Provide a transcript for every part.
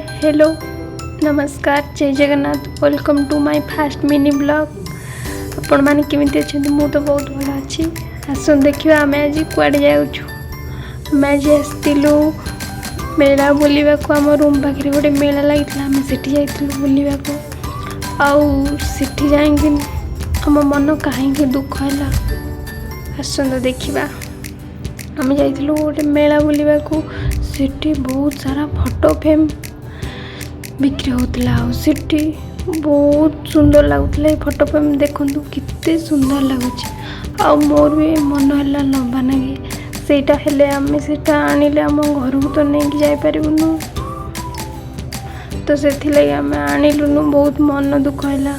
Hello, ନମସ୍କାର, ଜୟ Jagannath. Welcome to my first mini vlog. ଆପଣମାନେ କେମିତି ଅଛନ୍ତି? ମୁଁ ତ ବହୁତ ଭଲ ଅଛି। ଆସନ୍ତୁ ଦେଖିବା ଆମେ ଆଜି କୁଆଡ଼େ ଯାଉଛୁ। ଆମେ ଆଜି ଆସିଥିଲୁ ମେଳା ବୁଲିବାକୁ। ଆମ ରୁମ୍ ପାଖରେ ଗୋଟେ ମେଳା ଲାଗିଥିଲା, ଆମେ ସେଠି ଯାଇଥିଲୁ ବୁଲିବାକୁ। ଆଉ ସେଠି ଯାଇକି ଆମ ମନ କାହିଁକି ଦୁଃଖ ହେଲା, ଆସନ୍ତୁ ଦେଖିବା। ଆମେ ଯାଇଥିଲୁ ଗୋଟେ ମେଳା ବୁଲିବାକୁ। ସେଠି ବହୁତ ସାରା ଫଟୋ ଫ୍ରେମ୍ ବିକ୍ରି ହେଉଥିଲା ଆଉ ସେଠି ବହୁତ ସୁନ୍ଦର ଲାଗୁଥିଲା ଏ ଫଟୋ ଫ୍ରେମ୍। ଦେଖନ୍ତୁ କେତେ ସୁନ୍ଦର ଲାଗୁଛି। ଆଉ ମୋର ବି ମନ ହେଲା ନେବା ନାଗି ସେଇଟା। ହେଲେ ଆମେ ସେଇଟା ଆଣିଲେ ଆମ ଘରକୁ ତ ନେଇକି ଯାଇପାରିବୁନୁ, ତ ସେଥିଲାଗି ଆମେ ଆଣିଲୁନୁ। ବହୁତ ମନ ଦୁଃଖ ହେଲା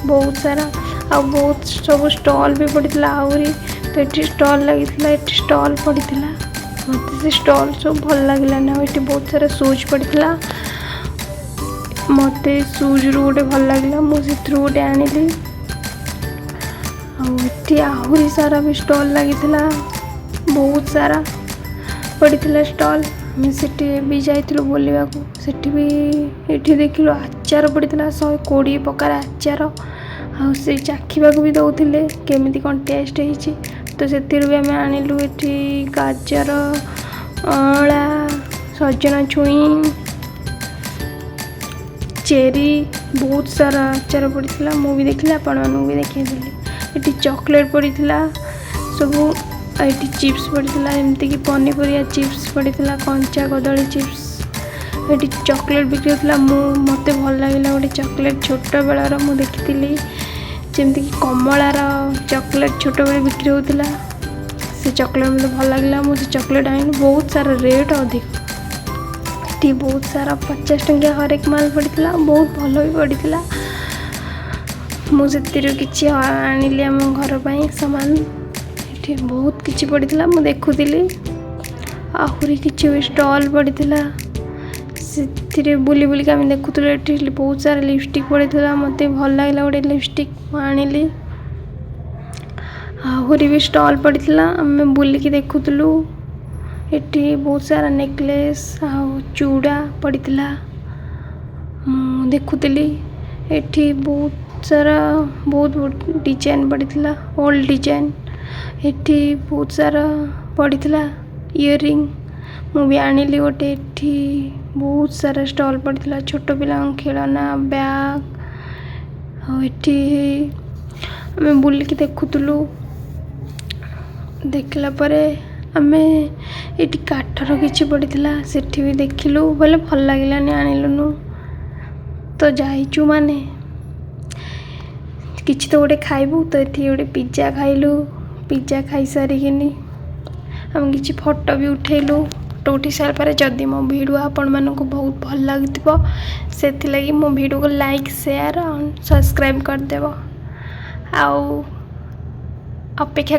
ବହୁତ ସାରା। ଆଉ ବହୁତ ସବୁ ଷ୍ଟଲ୍ ବି ପଡ଼ିଥିଲା ଆହୁରି। ତ ଏଠି ଷ୍ଟଲ୍ ଲାଗିଥିଲା, ଏଠି ଷ୍ଟଲ୍ ପଡ଼ିଥିଲା। ମୋତେ ସେ ଷ୍ଟଲ୍ ସବୁ ଭଲ ଲାଗିଲାନି। ଆଉ ଏଠି ବହୁତ ସାରା ସୁଜ୍ ପଡ଼ିଥିଲା। ମୋତେ ସୁଜ୍ରୁ ଗୋଟେ ଭଲ ଲାଗିଲା, ମୁଁ ସେଥିରୁ ଗୋଟେ ଆଣିଲି। ଆଉ ଏଠି ଆହୁରି ସାରା ବି ଷ୍ଟଲ୍ ଲାଗିଥିଲା, ବହୁତ ସାରା ପଡ଼ିଥିଲା ଷ୍ଟଲ୍। ଆମେ ସେଠି ବି ଯାଇଥିଲୁ ବୁଲିବାକୁ। ସେଠି ବି ଏଠି ଦେଖିଲୁ ଆଚାର ପଡ଼ିଥିଲା, 120 ପ୍ରକାର ଆଚାର। ଆଉ ସେ ଚାଖିବାକୁ ବି ଦେଉଥିଲେ କେମିତି କ'ଣ ଟେଷ୍ଟ ହେଇଛି। ତ ସେଥିରୁ ବି ଆମେ ଆଣିଲୁ। ଏଠି ଗାଜର, ଅଁଳା, ସଜନା ଛୁଇଁ, ଚେରି, ବହୁତ ସାରା ଆଚାର ପଡ଼ିଥିଲା। ମୁଁ ବି ଦେଖିଲି, ଆପଣମାନଙ୍କୁ ବି ଦେଖେଇଦେଲି। ଏଠି ଚକୋଲେଟ୍ ପଡ଼ିଥିଲା ସବୁ। ଆଉ ଏଠି ଚିପ୍ସ ପଡ଼ିଥିଲା, ଏମିତିକି ପନିପରିବା ଚିପ୍ସ ପଡ଼ିଥିଲା, କଞ୍ଚା କଦଳୀ ଚିପ୍ସ। ଏଠି ଚକୋଲେଟ୍ ବିକ୍ରି ହେଉଥିଲା। ମୋତେ ଭଲ ଲାଗିଲା ଗୋଟେ ଚକୋଲେଟ୍, ଛୋଟବେଳର ମୁଁ ଦେଖିଥିଲି, ଯେମିତିକି କମଳାର ଚକୋଲେଟ୍ ଛୋଟବେଳେ ବିକ୍ରି ହେଉଥିଲା। ସେ ଚକୋଲେଟ୍ ମୋତେ ଭଲ ଲାଗିଲା, ମୁଁ ସେ ଚକୋଲେଟ୍ ଆଣିଲି। ବହୁତ ସାରା ରେଟ୍ ଅଧିକ ଏଠି। ବହୁତ ସାରା 50 ଟଙ୍କିଆ ହରେକ ମାଲ ପଡ଼ିଥିଲା, ବହୁତ ଭଲ ବି ପଡ଼ିଥିଲା। ମୁଁ ସେଥିରୁ କିଛି ଆଣିଲି ଆମ ଘର ପାଇଁ ସାମାନ। ଏଠି ବହୁତ କିଛି ପଡ଼ିଥିଲା, ମୁଁ ଦେଖୁଥିଲି। ଆହୁରି କିଛି ବି ଷ୍ଟଲ୍ ପଡ଼ିଥିଲା, ସେଥିରେ ବୁଲି ବୁଲିକି ଆମେ ଦେଖୁଥିଲୁ। ଏଠି ବହୁତ ସାରା ଲିପଷ୍ଟିକ୍ ପଡ଼ିଥିଲା। ମୋତେ ଭଲ ଲାଗିଲା ଗୋଟେ ଲିପଷ୍ଟିକ୍, ମୁଁ ଆଣିଲି। ଆହୁରି ବି ଷ୍ଟଲ୍ ପଡ଼ିଥିଲା, ଆମେ ବୁଲିକି ଦେଖୁଥିଲୁ। ଏଠି ବହୁତ ସାରା ନେକଲେସ୍ ଆଉ ଚୁଡ଼ା ପଡ଼ିଥିଲା, ମୁଁ ଦେଖୁଥିଲି। ଏଠି ବହୁତ ସାରା ବହୁତ ଡିଜାଇନ୍ ପଡ଼ିଥିଲା, ଓଲ୍ଡ ଡିଜାଇନ୍। ଏଠି ବହୁତ ସାରା ପଡ଼ିଥିଲା ଇୟରିଂ, ମୁଁ ବି ଆଣିଲି ଗୋଟେ। ଏଠି ବହୁତ ସାରା ଷ୍ଟଲ୍ ପଡ଼ିଥିଲା, ଛୋଟ ପିଲାଙ୍କ ଖେଳନା, ବ୍ୟାଗ୍। ଆଉ ଏଠି ଆମେ ବୁଲିକି ଦେଖୁଥିଲୁ। ଦେଖିଲା ପରେ ଆମେ ଏଠି କାଠର କିଛି ପଡ଼ିଥିଲା, ସେଠି ବି ଦେଖିଲୁ। ବୋଇଲେ ଭଲ ଲାଗିଲାନି, ଆଣିଲୁନୁ। ତ ଯାଇଛୁ ମାନେ କିଛି ତ ଗୋଟେ ଖାଇବୁ। ତ ଏଠି ଗୋଟେ ପିଜ୍ଜା ଖାଇଲୁ। ପିଜ୍ଜା ଖାଇସାରିକିନି ଆମେ କିଛି ଫଟୋ ବି ଉଠେଇଲୁ। ଫଟୋ ଉଠେଇ ସାରିଲା ପରେ, ଯଦି ମୋ ଭିଡ଼ିଓ ଆପଣମାନଙ୍କୁ ବହୁତ ଭଲ ଲାଗୁଥିବ, ସେଥିଲାଗି ମୋ ଭିଡ଼ିଓକୁ ଲାଇକ୍, ସେୟାର ଆଉ ସବସ୍କ୍ରାଇବ୍ କରିଦେବ। ଆଉ ଅପେକ୍ଷା